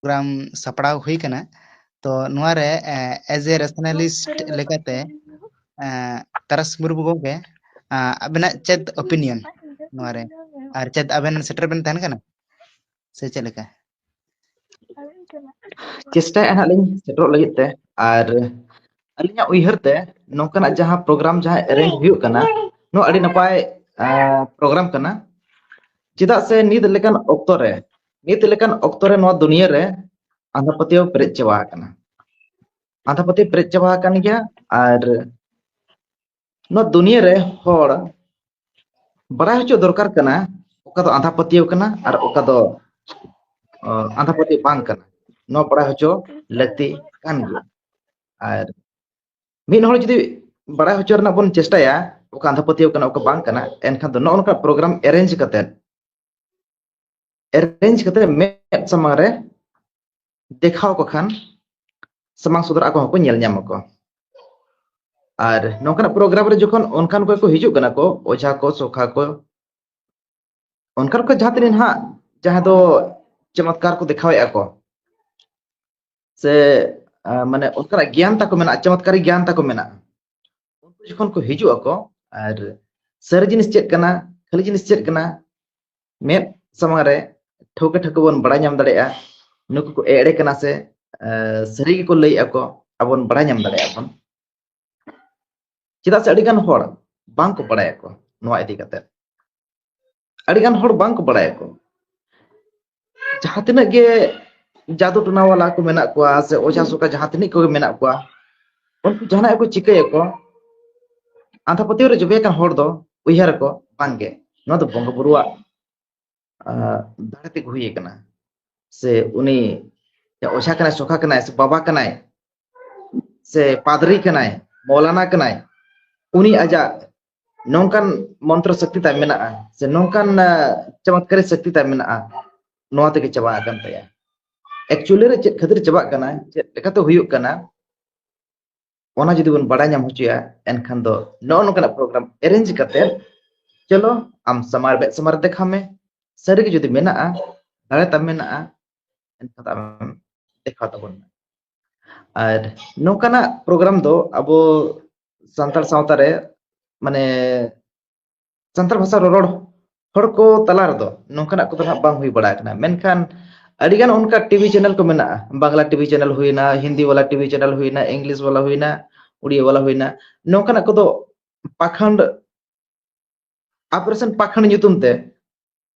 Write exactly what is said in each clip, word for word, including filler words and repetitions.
Programme ᱥᱟᱯᱲᱟᱣ ᱦᱩᱭ ᱠᱟᱱᱟ᱾ ᱛᱚ ᱱᱚᱣᱟ ᱨᱮ ᱮᱡ ᱮ ᱨᱮᱥᱱᱟᱞᱤᱥᱴ ᱞᱮᱠᱟᱛᱮ ᱮ, ᱛᱟᱨᱟᱥ ᱢᱩᱨᱢᱩ ᱜᱚᱢᱠᱮ, ᱮ, ᱟᱵᱮᱱᱟᱜ ᱪᱮᱫ ᱳᱯᱤᱱᱤᱭᱚᱱ ᱱᱚᱣᱟ ᱨᱮ? ᱟᱨ ᱪᱮᱫ ᱟᱵᱮᱱ ᱥᱮᱴᱮᱨ ᱵᱮᱱ ᱛᱟᱦᱮᱱ ᱠᱟᱱᱟ ᱥᱮ ᱪᱮᱫ ᱞᱮᱠᱟ? ᱪᱮᱥᱴᱟᱭᱮᱫᱼᱟ ᱱᱟᱦᱟᱜ ᱞᱤᱧ ᱥᱮᱴᱮᱨᱚᱜ ᱞᱟᱹᱜᱤᱫ ᱛᱮ᱾ ᱟᱨ ᱟᱹᱞᱤᱧᱟᱜ ᱩᱭᱦᱟᱹᱨ ᱛᱮ ᱱᱚᱝᱠᱟᱱᱟᱜ ᱡᱟᱦᱟᱸ ᱯᱨᱳᱜᱨᱟᱢ ᱡᱟᱦᱟᱸ ᱮᱨᱮᱧᱡᱽ ᱦᱩᱭᱩᱜ ᱠᱟᱱᱟ, ᱱᱚᱣᱟ ᱟᱹᱰᱤ ᱱᱟᱯᱟᱭ ᱯᱨᱳᱜᱨᱟᱢ ᱠᱟᱱᱟ᱾ ᱪᱮᱫᱟᱜ ᱥᱮ ᱱᱤᱛ ᱞᱮᱠᱟᱱ ᱚᱠᱛᱚ ᱨᱮ, ᱱᱤᱛ ᱞᱮᱠᱟᱱ ᱚᱠᱛᱚ ᱨᱮ ᱱᱚᱣᱟ ᱫᱩᱱᱤᱭᱟᱹ ᱨᱮ ᱟᱸᱫᱷᱟ ᱯᱟᱹᱛᱭᱟᱹᱣ ᱯᱮᱨᱮᱡ ᱪᱟᱵᱟ ᱟᱠᱟᱱᱟ᱾ ᱟᱸᱫᱷᱟ ᱯᱟᱹᱛᱭᱟᱹᱣ ᱯᱮᱨᱮᱡ ᱪᱟᱵᱟ ᱟᱠᱟᱱ ᱜᱮᱭᱟ᱾ ᱟᱨ ᱱᱚᱣᱟ ᱫᱩᱱᱤᱭᱟᱹ ᱨᱮ ᱦᱚᱲ ᱵᱟᱲᱟᱭ ᱦᱚᱪᱚ ᱫᱚᱨᱠᱟᱨ ᱠᱟᱱᱟ, ᱚᱠᱟ ᱫᱚ ᱟᱸᱫᱷᱟ ᱯᱟᱹᱛᱭᱟᱹᱣ ᱠᱟᱱᱟ ᱟᱨ ᱚᱠᱟ ᱫᱚ ᱚ, ᱟᱸᱫᱷᱟ ᱯᱟᱹᱛᱭᱟᱹᱣ ᱵᱟᱝ ᱠᱟᱱᱟ᱾ ᱱᱚᱣᱟ ᱵᱟᱲᱟᱭ ᱦᱚᱪᱚ ᱞᱟᱹᱠᱛᱤ ᱠᱟᱱ ᱜᱮᱭᱟ᱾ ᱟᱨ ᱢᱤᱫ ᱦᱚᱲ ᱡᱩᱫᱤ ᱵᱟᱲᱟᱭ ᱦᱚᱪᱚ ᱨᱮᱱᱟᱜ ᱵᱚᱱ ᱪᱮᱥᱴᱟᱭᱟ, ᱚᱠᱟ ᱟᱸᱫᱷᱟ ᱯᱟᱹᱛᱭᱟᱹᱣ ᱠᱟᱱᱟ, ᱚᱠᱟ ᱵᱟᱝ ᱠᱟᱱᱟ, ᱮᱱᱠᱷᱟᱱ ᱫᱚ ᱱᱚᱜᱼᱚ ᱱᱚᱝᱠᱟ ᱯᱨᱳᱜᱨᱟᱢ ᱮᱨᱮᱧᱡᱽ ᱠᱟᱛᱮᱫ, ᱮᱨᱮᱧᱡᱽ ᱠᱟᱛᱮᱫ ᱢᱮᱫ ᱥᱟᱢᱟᱝ ᱨᱮ ᱫᱮᱠᱷᱟᱣ ᱠᱚ ᱠᱷᱟᱱ, ᱥᱟᱢᱟᱝ ᱥᱚᱫᱚᱨ ᱟᱠᱚ ᱦᱚᱸᱠᱚ ᱧᱮᱞ ᱧᱟᱢ ᱟᱠᱚ᱾ ᱟᱨ ᱱᱚᱝᱠᱟᱱᱟᱜ ᱯᱨᱳᱜᱨᱟᱢ ᱨᱮ ᱡᱚᱠᱷᱚᱱ ᱚᱱᱠᱟᱱ ᱠᱚ ᱠᱚ ᱦᱤᱡᱩᱜ ᱠᱟᱱᱟ ᱠᱚ, ᱚᱡᱷᱟ ᱠᱚ, ᱥᱚᱠᱷᱟ ᱠᱚ, ᱚᱱᱠᱟᱱ ᱠᱚ ᱡᱟᱦᱟᱸ ᱛᱤᱱᱟᱹᱜ ᱱᱟᱦᱟᱜ, ᱡᱟᱦᱟᱸ ᱫᱚ ᱪᱚᱢᱚᱛᱠᱟᱨ ᱠᱚ ᱫᱮᱠᱷᱟᱣᱮᱫᱼᱟ ᱠᱚ, ᱥᱮ ᱟ, ᱢᱟᱱᱮ ᱚᱱᱠᱟᱱᱟᱜ ᱜᱮᱭᱟᱱ ᱛᱟᱠᱚ ᱢᱮᱱᱟᱜᱼᱟ, ᱪᱚᱢᱚᱛᱠᱟᱨᱤ ᱜᱮᱭᱟᱱ ᱛᱟᱠᱚ ᱢᱮᱱᱟᱜᱼᱟ, ᱩᱱᱠᱩ ᱡᱚᱠᱷᱚᱱ ᱠᱚ ᱦᱤᱡᱩᱜ ᱟᱠᱚ ᱟᱨ ᱥᱟᱹᱨᱤ ᱡᱤᱱᱤᱥ ᱪᱮᱫ ᱠᱟᱱᱟ, ᱠᱷᱟᱹᱞᱤ ᱡᱤᱱᱤᱥ ᱪᱮᱫ ᱠᱟᱱᱟ, ᱢᱮᱫ ᱥᱟᱢᱟᱝ ᱨᱮ ᱴᱷᱟᱹᱣᱠᱟᱹ ᱴᱷᱟᱹᱣᱠᱟᱹ ᱵᱚᱱ ᱵᱟᱲᱟᱭ ᱧᱟᱢ ᱫᱟᱲᱮᱭᱟᱜᱼᱟ᱾ ᱱᱩᱠᱩ ᱠᱚ ᱮᱲᱮ ᱠᱟᱱᱟ ᱥᱮ ᱟ, ᱥᱟᱹᱨᱤ ᱜᱮᱠᱚ ᱞᱟᱹᱭᱮᱫᱼᱟ ᱠᱚ, ᱟᱵᱚ ᱵᱚᱱ ᱵᱟᱲᱟᱭ ᱧᱟᱢ ᱫᱟᱲᱮᱭᱟᱜᱼᱟ ᱵᱚᱱ᱾ ᱪᱮᱫᱟᱜ ᱥᱮ ᱟᱹᱰᱤ ᱜᱟᱱ ᱦᱚᱲ ᱵᱟᱝ ᱠᱚ ᱵᱟᱲᱟᱭᱟᱠᱚ ᱱᱚᱣᱟ ᱤᱫᱤ ᱠᱟᱛᱮ᱾ ᱟᱹᱰᱤ ᱜᱟᱱ ᱦᱚᱲ ᱵᱟᱝ ᱠᱚ ᱵᱟᱲᱟᱭᱟᱠᱚ᱾ ᱡᱟᱦᱟᱸ ᱛᱤᱱᱟᱹᱜ ᱜᱮ ᱡᱟᱫᱩ ᱴᱚᱱᱟ ᱣᱟᱞᱟ ᱠᱚ ᱢᱮᱱᱟᱜ ᱠᱚᱣᱟ ᱥᱮ ᱚᱡᱷᱟ ᱥᱚᱠᱷᱟ ᱡᱟᱦᱟᱸ ᱛᱤᱱᱟᱹᱜ ᱠᱚᱜᱮ ᱢᱮᱱᱟᱜ ᱠᱚᱣᱟ, ᱩᱱᱠᱩ ᱡᱟᱦᱟᱱᱟᱜ ᱜᱮᱠᱚ ᱪᱤᱠᱟᱹᱭᱟᱠᱚ, ᱟᱸᱫᱷᱟ ᱯᱟᱹᱛᱭᱟᱹᱣ ᱨᱮ ᱡᱚᱵᱮ ᱟᱠᱟᱱ ᱦᱚᱲ ᱫᱚ ᱩᱭᱦᱟᱹᱨᱟᱠᱚ, ᱵᱟᱝᱜᱮ, ᱱᱚᱣᱟ ᱫᱚ ᱵᱚᱸᱜᱟ ᱵᱩᱨᱩᱣᱟᱜ ᱟ, ᱫᱟᱲᱮ ᱛᱮᱜᱮ ᱦᱩᱭ ᱟᱠᱟᱱᱟ, ᱥᱮ ᱩᱱᱤ ᱚᱡᱷᱟ ᱠᱟᱱᱟᱭ, ᱥᱚᱠᱷᱟ ᱠᱟᱱᱟᱭ, ᱥᱮ ᱵᱟᱵᱟ ᱠᱟᱱᱟᱭ, ᱥᱮ ᱯᱟᱫᱽᱨᱤ ᱠᱟᱱᱟᱭ, ᱢᱚᱣᱞᱟᱱᱟ ᱠᱟᱱᱟᱭ, ᱩᱱᱤ ᱟᱡᱟᱜ ᱱᱚᱝᱠᱟᱱ ᱢᱚᱱᱛᱨᱚ ᱥᱚᱠᱛᱤ ᱛᱟᱭ ᱢᱮᱱᱟᱜᱼᱟ, ᱥᱮ ᱱᱚᱝᱠᱟᱱ ᱟ, ᱪᱚᱢᱚᱛᱠᱟᱨᱤ ᱥᱚᱠᱛᱤ ᱛᱟᱭ ᱢᱮᱱᱟᱜᱼᱟ, ᱱᱚᱣᱟ ᱛᱮᱜᱮ ᱪᱟᱵᱟ ᱟᱠᱟᱱ ᱛᱟᱭᱟ᱾ ᱮᱠᱪᱩᱭᱮᱞᱤ ᱨᱮ ᱪᱮᱫ ᱠᱷᱟᱹᱛᱤᱨ ᱪᱟᱵᱟᱜ ᱠᱟᱱᱟ, ᱪᱮᱫ ᱞᱮᱠᱟᱛᱮ ᱦᱩᱭᱩᱜ ᱠᱟᱱᱟ, ᱚᱱᱟ ᱡᱩᱫᱤ ᱵᱚᱱ ᱵᱟᱲᱟᱭ ᱧᱟᱢ ᱦᱚᱪᱚᱭᱟ, ᱮᱱᱠᱷᱟᱱ ᱫᱚ ᱱᱚᱜᱼᱚ ᱱᱚᱝᱠᱟᱱᱟᱜ ᱯᱨᱳᱜᱨᱟᱢ ᱮᱨᱮᱧᱡᱽ ᱠᱟᱛᱮ, ᱪᱚᱞᱚ ᱟᱢ ᱥᱟᱢᱟᱝ ᱨᱮ, ᱢᱮᱫ ᱥᱟᱢᱟᱝ ᱨᱮ ᱫᱮᱠᱷᱟᱣ ᱢᱮ, ᱥᱟᱹᱨᱤ ᱜᱮ ᱡᱩᱫᱤ ᱢᱮᱱᱟᱜᱼᱟ, ᱫᱟᱲᱮ ᱛᱟᱢ ᱢᱮᱱᱟᱜᱼᱟ, ᱮᱱᱠᱷᱟᱱ ᱫᱚ ᱟᱢᱮᱢ ᱫᱮᱠᱷᱟᱣ ᱛᱟᱵᱚᱱ ᱢᱮ᱾ ᱟᱨ ᱱᱚᱝᱠᱟᱱᱟᱜ ᱯᱨᱳᱜᱨᱟᱢ ᱫᱚ ᱟᱵᱚ ᱥᱟᱱᱛᱟᱲ ᱥᱟᱶᱛᱟ ᱨᱮ, ᱢᱟᱱᱮ, ᱥᱟᱱᱛᱟᱲ ᱵᱷᱟᱥᱟ ᱨᱚᱨᱚᱲ ᱦᱚᱲ ᱠᱚ ᱛᱟᱞᱟ ᱨᱮᱫᱚ ᱱᱚᱝᱠᱟᱱᱟᱜ ᱠᱚᱫᱚ ᱦᱟᱸᱜ ᱵᱟᱝ ᱦᱩᱭ ᱵᱟᱲᱟ ᱟᱠᱟᱱᱟ᱾ ᱢᱮᱱᱠᱷᱟᱱ ᱟᱹᱰᱤᱜᱟᱱ ᱚᱱᱠᱟ ᱴᱤᱵᱷᱤ ᱪᱮᱱᱮᱞ ᱠᱚ ᱢᱮᱱᱟᱜᱼᱟ, ᱵᱟᱝᱞᱟ ᱴᱤᱵᱷᱤ ᱪᱮᱱᱮᱞ ᱦᱩᱭᱱᱟ, ᱦᱤᱱᱫᱤ ᱣᱟᱞᱟ ᱴᱤᱵᱷᱤ ᱪᱮᱱᱮᱞ ᱦᱩᱭᱱᱟ, ᱤᱝᱞᱤᱥ ᱣᱟᱞᱟ ᱦᱩᱭᱱᱟ, ᱩᱲᱤᱭᱟ ᱣᱟᱞᱟ ᱦᱩᱭᱱᱟ, ᱱᱚᱝᱠᱟᱱᱟᱜ ᱠᱚᱫᱚ ᱯᱟᱠᱷᱟᱱᱰ, ᱚᱯᱟᱨᱮᱥᱚᱱ ᱯᱟᱠᱷᱟᱱᱰ ᱧᱩᱛᱩᱢ ᱛᱮ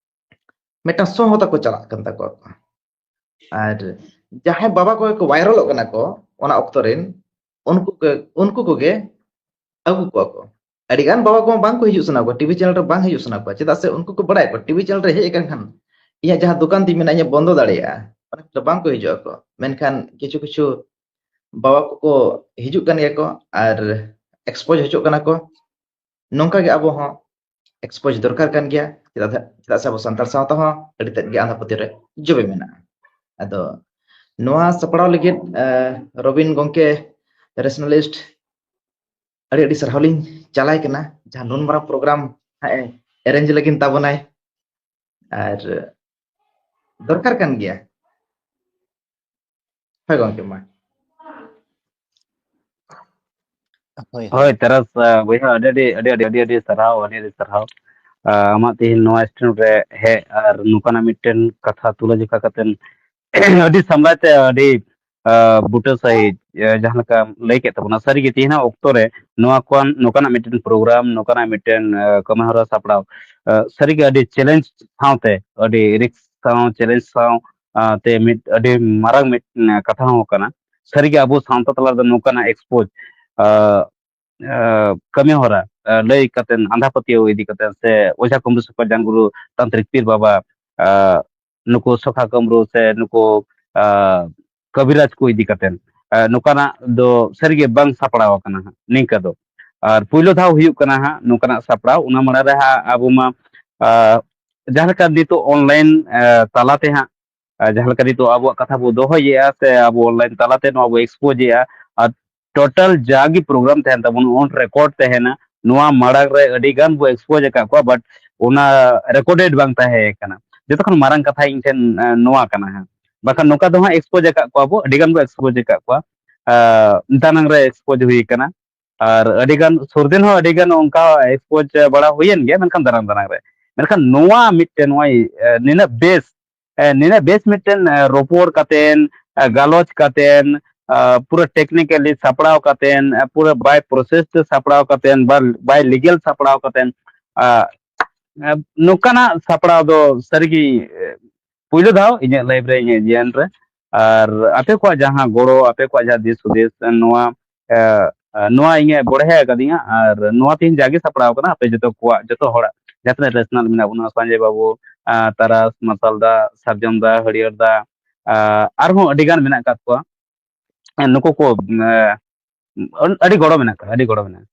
ᱢᱤᱫᱴᱟᱝ ᱥᱚᱝ ᱦᱚᱸ ᱛᱟᱠᱚ ᱪᱟᱞᱟᱜ ᱠᱟᱱ ᱛᱟᱠᱚᱣᱟ᱾ ᱟᱨ ᱡᱟᱦᱟᱸᱭ ᱵᱟᱵᱟ ᱠᱚ ᱠᱚ ᱵᱷᱟᱭᱨᱟᱞᱚᱜ ᱠᱟᱱᱟ ᱠᱚ ᱚᱱᱟ ᱚᱠᱛᱚ ᱨᱮᱱ, ᱩᱱᱠᱩ ᱠᱚ, ᱩᱱᱠᱩ ᱠᱚᱜᱮ ᱟᱹᱜᱩ ᱠᱚᱣᱟ ᱠᱚ᱾ ᱟᱹᱰᱤ ᱜᱟᱱ ᱵᱟᱵᱟ ᱠᱚ ᱵᱟᱝ ᱠᱚ ᱦᱤᱡᱩᱜ ᱥᱟᱱᱟ ᱠᱚᱣᱟ, ᱴᱤᱵᱷᱤ ᱪᱮᱱᱮᱞ ᱨᱮ ᱵᱟᱝ ᱦᱤᱡᱩᱜ ᱥᱟᱱᱟ ᱠᱚᱣᱟ, ᱪᱮᱫᱟᱜ ᱥᱮ ᱩᱱᱠᱩ ᱠᱚ ᱵᱟᱲᱟᱭᱟ ᱠᱚ ᱴᱤᱵᱷᱤ ᱪᱮᱱᱮᱞ ᱨᱮ ᱦᱮᱡ ᱟᱠᱟᱱ ᱠᱷᱟᱱ ᱤᱧᱟᱹᱜ ᱡᱟᱦᱟᱸ ᱫᱚᱠᱟᱱ ᱛᱤᱧ ᱢᱮᱱᱟᱜᱼᱟ, ᱤᱧᱟᱹᱜ ᱵᱚᱱᱫᱚ ᱫᱟᱲᱮᱭᱟᱜᱼᱟ, ᱚᱱᱟ ᱠᱷᱟᱹᱛᱤᱨ ᱵᱟᱝ ᱠᱚ ᱦᱤᱡᱩᱜ ᱟᱠᱚ᱾ ᱢᱮᱱᱠᱷᱟᱱ ᱠᱤᱪᱷᱩ ᱠᱤᱪᱷᱩ ᱵᱟᱵᱟ ᱠᱚᱠᱚ ᱦᱤᱡᱩᱜ ᱠᱟᱱ ᱜᱮᱭᱟ ᱠᱚ ᱟᱨ ᱮᱠᱥᱯᱳᱡᱽ ᱦᱚᱪᱚᱜ ᱠᱟᱱᱟ ᱠᱚ᱾ ᱱᱚᱝᱠᱟ ᱜᱮ ᱟᱵᱚ ᱦᱚᱸ ᱮᱠᱥᱯᱳᱡᱽ ᱫᱚᱨᱠᱟᱨ ᱠᱟᱱ ᱜᱮᱭᱟ, ᱪᱮᱫᱟᱜ ᱥᱮ, ᱪᱮᱫᱟᱜ ᱥᱮ ᱟᱵᱚ ᱥᱟᱱᱛᱟᱲ ᱥᱟᱶᱛᱟ ᱦᱚᱸ ᱟᱹᱰᱤ ᱛᱮᱫ ᱜᱮ ᱟᱸᱫᱷᱟ ᱯᱟᱹᱛᱭᱟᱹᱣ ᱨᱮ ᱡᱚᱵᱮ ᱢᱮᱱᱟᱜᱼᱟ᱾ ᱟᱫᱚ ᱱᱚᱣᱟ ᱥᱟᱯᱲᱟᱣ ᱞᱟᱹᱜᱤᱫ, ᱟᱸ, ᱨᱚᱵᱤᱱ ᱜᱚᱢᱠᱮ, ᱨᱮᱥᱱᱟᱞᱤᱥᱴ, ᱟᱹᱰᱤ ᱟᱹᱰᱤ ᱥᱟᱨᱦᱟᱣ ᱞᱤᱧ ᱪᱟᱞᱟᱭ ᱠᱟᱱᱟ, ᱡᱟᱦᱟᱸ ᱱᱩᱱ ᱢᱟᱨᱟᱝ ᱯᱨᱳᱜᱨᱟᱢ ᱦᱟᱸᱜ ᱮ ᱮᱨᱮᱧᱡᱽ ᱞᱟᱹᱜᱤᱫ ᱛᱟᱵᱚᱱᱟᱭ᱾ ᱟᱨ ᱫᱚᱨᱠᱟᱨ ᱠᱟᱱ ᱜᱮᱭᱟ᱾ ᱦᱳᱭ ᱜᱚᱢᱠᱮ, ᱢᱟ᱾ ᱦᱳᱭ, ᱦᱳᱭ᱾ ᱛᱟᱨᱟᱥ, ᱟᱸ, ᱵᱚᱭᱦᱟ, ᱟᱹᱰᱤ ᱟᱹᱰᱤ ᱟᱹᱰᱤ ᱟᱹᱰᱤ ᱟᱹᱰᱤ ᱥᱟᱨᱦᱟᱣ, ᱟᱹᱰᱤ ᱟᱹᱰᱤ ᱥᱟᱨᱦᱟᱣ᱾ ᱟᱸ, ᱟᱢᱟᱜ ᱛᱮᱦᱮᱧ ᱱᱚᱣᱟ ᱥᱴᱩᱰᱤᱭᱳ ᱨᱮ ᱦᱮᱡ ᱟᱨ ᱱᱚᱝᱠᱟᱱᱟᱜ ᱢᱤᱫᱴᱮᱱ ᱠᱟᱛᱷᱟ ᱛᱩᱞᱟᱹ ᱡᱚᱠᱷᱟ ᱠᱟᱛᱮᱱ ᱟᱹᱰᱤ ᱥᱟᱢᱞᱟᱭ ᱛᱮ ᱟᱹᱰᱤ, ᱟᱸ, ᱵᱩᱴᱟᱹ ᱥᱟᱺᱦᱤᱡ, ᱟᱸ, ᱡᱟᱦᱟᱸ ᱞᱮᱠᱟᱢ ᱞᱟᱹᱭ ᱠᱮᱫ ᱛᱟᱵᱚᱱᱟ, ᱥᱟᱹᱨᱤᱜᱮ ᱛᱮᱦᱮᱧᱟᱜ ᱚᱠᱛᱚ ᱨᱮ ᱱᱚᱣᱟ ᱠᱚ, ᱱᱚᱝᱠᱟᱱᱟᱜ ᱢᱤᱫᱴᱮᱱ ᱯᱨᱳᱜᱨᱟᱢ, ᱱᱚᱝᱠᱟᱱᱟᱜ ᱢᱤᱫᱴᱮᱱ, ᱟᱸ, ᱠᱟᱹᱢᱤ ᱦᱚᱨᱟ ᱥᱟᱯᱲᱟᱣ, ᱟᱸ, ᱥᱟᱹᱨᱤᱜᱮ ᱟᱹᱰᱤ ᱪᱮᱞᱮᱧᱡᱽ ᱥᱟᱶᱛᱮ, ᱟᱹᱰᱤ ᱨᱤᱠᱥ ᱥᱟᱶ, ᱪᱮᱞᱮᱧᱡᱽ ᱥᱟᱶ, ᱟᱸ, ᱛᱮ ᱢᱤᱫ ᱟᱹᱰᱤ ᱢᱟᱨᱟᱝ ᱢᱤᱫ, ᱟᱸ, ᱠᱟᱛᱷᱟ ᱦᱚᱸ ᱠᱟᱱᱟ᱾ ᱥᱟᱹᱨᱤᱜᱮ ᱟᱵᱚ ᱥᱟᱶᱛᱟ ᱛᱟᱞᱟ ᱨᱮᱫᱚ ᱱᱚᱝᱠᱟᱱᱟᱜ ᱮᱠᱥᱯᱳᱡᱽ, ᱟᱸ, ᱟᱸ, ᱠᱟᱹᱢᱤ ᱦᱚᱨᱟ, ᱟᱸ, ᱞᱟᱹᱭ ᱠᱟᱛᱮᱱ, ᱟᱸᱫᱷᱟ ᱯᱟᱹᱛᱭᱟᱹᱣ ᱤᱫᱤ ᱠᱟᱛᱮᱱ, ᱥᱮ ᱚᱡᱷᱟ ᱠᱩᱢᱵᱽᱲᱩ ᱥᱮ ᱠᱚᱞᱭᱟᱱ ᱜᱩᱨᱩ ᱛᱟᱱᱛᱨᱤᱠ ᱯᱤᱨ ᱵᱟᱵᱟ, ᱟᱸ, ᱱᱩᱠᱩ ᱥᱚᱠᱷᱟ ᱠᱩᱢᱵᱽᱲᱩ ᱥᱮ ᱱᱩᱠᱩ, ᱟᱸ, ᱠᱟᱹᱵᱤᱨᱟᱡᱽ ᱠᱚ ᱤᱫᱤ ᱠᱟᱛᱮᱱ, ᱟᱸ, ᱱᱚᱝᱠᱟᱱᱟᱜ ᱫᱚ ᱥᱟᱹᱨᱤᱜᱮ ᱵᱟᱝ ᱥᱟᱯᱲᱟᱣ ᱟᱠᱟᱱᱟ ᱦᱟᱸᱜ ᱱᱤᱝᱠᱟ ᱫᱚ᱾ ᱟᱨ ᱯᱩᱭᱞᱩ ᱫᱷᱟᱣ ᱦᱩᱭᱩᱜ ᱠᱟᱱᱟ ᱦᱟᱸᱜ ᱱᱚᱝᱠᱟᱱᱟᱜ ᱥᱟᱯᱲᱟᱣ᱾ ᱚᱱᱟ ᱢᱟᱲᱟᱝ ᱨᱮ ᱦᱟᱸᱜ ᱟᱵᱚ ᱢᱟ, ᱟᱸ, ᱡᱟᱦᱟᱸ ᱞᱮᱠᱟ ᱱᱤᱛᱚᱜ ᱚᱱᱞᱟᱭᱤᱱ, ᱟᱸ, ᱛᱟᱞᱟᱛᱮ ᱦᱟᱸᱜ, ᱟᱸ, ᱡᱟᱦᱟᱸ ᱞᱮᱠᱟ ᱱᱤᱛᱚᱜ ᱟᱵᱚᱣᱟᱜ ᱠᱟᱛᱷᱟ ᱵᱚ ᱫᱚᱦᱚᱭᱮᱫᱼᱟ ᱥᱮ ᱟᱵᱚ ᱚᱱᱞᱟᱭᱤᱱ ᱛᱟᱞᱟᱛᱮ ᱱᱚᱣᱟ ᱵᱚ ᱮᱠᱥᱯᱳᱡᱽ ᱮᱫᱼᱟ, ᱟᱨ ᱴᱳᱴᱟᱞ ᱡᱟᱜᱮ ᱯᱨᱳᱜᱨᱟᱢ ᱛᱟᱦᱮᱱ ᱛᱟᱵᱚᱱ, ᱚᱱ ᱨᱮᱠᱚᱨᱰ ᱛᱟᱦᱮᱱᱟ᱾ ᱱᱚᱣᱟ ᱢᱟᱲᱟᱝ ᱨᱮ ᱟᱹᱰᱤ ᱜᱟᱱ ᱵᱚ ᱮᱠᱥᱯᱳᱡᱽ ᱟᱠᱟᱫ ᱠᱚᱣᱟ, ᱵᱟᱴ ᱚᱱᱟ ᱨᱮᱠᱚᱨᱰᱮᱰ ᱵᱟᱝ ᱛᱟᱦᱮᱸ ᱠᱟᱱᱟ᱾ ᱡᱚᱛᱚ ᱠᱷᱚᱱ ᱢᱟᱨᱟᱝ ᱠᱟᱛᱷᱟ ᱤᱧ ᱴᱷᱮᱱ, ᱟᱸ, ᱱᱚᱣᱟ ᱠᱟᱱᱟ ᱦᱟᱸᱜ᱾ ᱵᱟᱠᱷᱟᱱ ᱱᱚᱝᱠᱟ ᱫᱚ ᱦᱟᱸᱜ ᱮᱠᱥᱯᱳᱡᱽ ᱟᱠᱟᱫ ᱠᱚᱣᱟ ᱵᱚ, ᱟᱹᱰᱤ ᱜᱟᱱ ᱵᱚ ᱮᱠᱥᱯᱳᱡᱽ ᱟᱠᱟᱫ ᱠᱚᱣᱟ᱾ ᱫᱟᱱᱟᱝ ᱨᱮ ᱮᱠᱥᱯᱳᱡᱽ ᱦᱩᱭ ᱟᱠᱟᱱᱟ, ᱟᱨ ᱟᱹᱰᱤ ᱜᱟᱱ ᱥᱩᱨ ᱫᱤᱱ ᱦᱚᱸ ᱟᱹᱰᱤ ᱜᱟᱱ ᱚᱱᱠᱟ ᱮᱠᱥᱯᱳᱡᱽ ᱵᱟᱲᱟ ᱦᱩᱭᱮᱱ ᱜᱮᱭᱟ, ᱢᱮᱱᱠᱷᱟᱱ ᱫᱟᱱᱟᱝ ᱫᱟᱱᱟᱝ ᱨᱮ, ᱢᱮᱱᱠᱷᱟᱱ ᱱᱚᱣᱟ ᱢᱤᱫᱴᱮᱱ ᱱᱚᱜᱼᱚᱭ ᱱᱤᱱᱟᱹᱜ ᱵᱮᱥ ᱱᱤᱱᱟᱹᱜ ᱵᱮᱥ ᱢᱤᱫᱴᱮᱱ ᱨᱚᱯᱚᱲ ᱠᱟᱛᱮᱱ, ᱜᱟᱞᱚᱪ ᱠᱟᱛᱮᱱ, ᱯᱩᱨᱟᱹ ᱴᱮᱠᱱᱤᱠᱮᱞᱤ ᱥᱟᱯᱲᱟᱣ ᱠᱟᱛᱮᱱ, ᱯᱩᱨᱟᱹ ᱵᱟᱭ ᱯᱨᱚᱥᱮᱥ ᱛᱮ ᱥᱟᱯᱲᱟᱣ ᱠᱟᱛᱮᱱ, ᱵᱟᱭ ᱞᱤᱜᱮᱞ ᱥᱟᱯᱲᱟᱣ ᱠᱟᱛᱮᱱ, ᱱᱚᱝᱠᱟᱱᱟᱜ ᱥᱟᱯᱲᱟᱣ ᱫᱚ ᱥᱟᱹᱨᱤᱜᱮ ᱯᱩᱭᱞᱩ ᱫᱷᱟᱣ ᱤᱧᱟᱹᱜ ᱞᱟᱭᱤᱯᱷ ᱨᱮ, ᱤᱧᱟᱹᱜ ᱡᱤᱭᱚᱱ ᱨᱮ᱾ ᱟᱨ ᱟᱯᱮ ᱠᱚᱣᱟᱜ ᱡᱟᱦᱟᱸ ᱜᱚᱲᱚ, ᱟᱯᱮ ᱠᱚᱣᱟᱜ ᱡᱟᱦᱟᱸ ᱫᱤᱥ ᱦᱩᱫᱤᱥ, ᱱᱚᱣᱟ ᱱᱚᱣᱟ ᱤᱧᱮ ᱵᱚᱲᱦᱮ ᱟᱠᱟᱫᱤᱧᱟ᱾ ᱟᱨ ᱱᱚᱣᱟ ᱛᱮᱦᱮᱧ ᱡᱟᱜᱮ ᱥᱟᱯᱲᱟᱣ ᱠᱟᱱᱟ, ᱟᱯᱮ ᱡᱚᱛᱚ ᱠᱚᱣᱟᱜ, ᱡᱚᱛᱚ ᱦᱚᱲᱟᱜ, ᱡᱟᱦᱟᱸ ᱛᱤᱱᱟᱹᱜ ᱨᱮᱥᱱᱟᱞ ᱢᱮᱱᱟᱜ ᱵᱚᱱᱟ, ᱥᱟᱧᱡᱚᱭ ᱵᱟᱵᱩ, ᱛᱟᱨᱟᱥ, ᱢᱟᱨᱥᱟᱞ ᱫᱟ, ᱥᱟᱨᱡᱚᱢ ᱫᱟ, ᱦᱟᱹᱨᱭᱟᱹᱲ ᱫᱟ, ᱟᱨᱦᱚᱸ ᱟᱹᱰᱤ ᱜᱟᱱ ᱢᱮᱱᱟᱜ ᱟᱠᱟᱫ ᱠᱚᱣᱟ᱾ ᱱᱩᱠᱩ ᱠᱚ ᱟᱹᱰᱤ ᱜᱚᱲᱚ ᱢᱮᱱᱟᱜ ᱠᱚᱣᱟ, ᱟᱹᱰᱤ ᱜᱚᱲᱚ ᱢᱮᱱᱟᱜᱼᱟ᱾